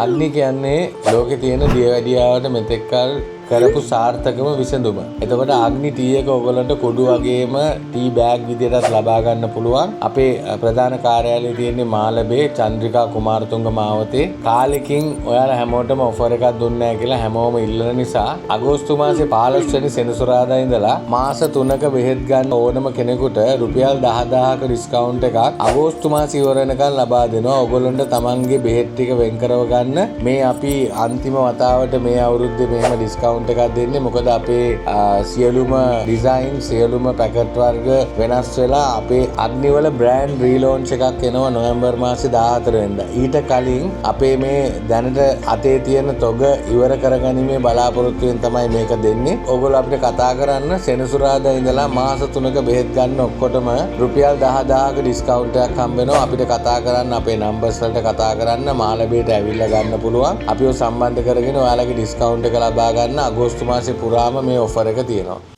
අග්නි කියන්නේ ලෝකේ තියෙන දියවැඩියාවට මෙතෙක්කල් කරපු සාර්ථකම විසඳුම. එතකොට අග්නි ටී එක ඔයගොල්ලන්ට කුඩු වගේම ටී බෑග් විදියටත් ලබා ගන්න පුළුවන්. අපේ ප්‍රධාන කාර්යාලය තියෙන්නේ මාලබේ චන්ද්‍රිකා කුමාරතුංග මාවතේ. කාලෙකින් ඔයාලා හැමෝටම ඔෆර් එකක් දුන්නේ නැහැ කියලා හැමෝම ඉල්ලන නිසා අගෝස්තු මාසේ 15 වෙනි සෙනසුරාදා ඉඳලා මාස 3ක බෙහෙත් ගන්න ඕනම කෙනෙකුට රුපියල් 10,000ක ඩිස්කවුන්ට් එකක් අගෝස්තු මාසෙ ඉවර වෙනකන් ලබා දෙනවා. ඔයගොල්ලන්ට තමන්ගේ බෙහෙත් ටික වෙන් කරව ගන්න මේ අපි අන්තිම වතාවට මේ අවුරුද්දේ මෙහෙම ඩිස්කවුන්ට් එකක් දෙන්නේ. මොකද අපේ සියලුම ඩිසයින්, සියලුම පැකට් වර්ග වෙනස් වෙලා අපේ අග්නිවල බ්‍රෑන්ඩ් රීලෝන්ච් එකක් එනවා නොවැම්බර් මාසේ 14 වෙනිදා. ඊට කලින් අපේ මේ දැනට අතේ තියෙන තොග ඉවර කරගැනීමේ බලාපොරොත්තුවෙන් තමයි මේක දෙන්නේ. ඔයගොල්ලෝ අපිට කතා කරන්න. සෙනසුරාදා ඉඳලා මාස 3ක බෙහෙත් ගන්න ඔක්කොටම රුපියල් 10,000ක ඩිස්කවුන්ට් එකක් හම්බ වෙනවා. අපිට කතා කරන්න, අපේ නම්බර්ස් වලට කතා කරන්න. මාලබේට ඇවිල්ලා ගන්න පුළුවන්. අපිව සම්බන්ධ කරගෙන ඔයාලගේ ඩිස්කවුන්ට් එක ලබා ගන්න. අගෝස්තු මාසේ පුරාම මේ ඔෆර් එක තියෙනවා.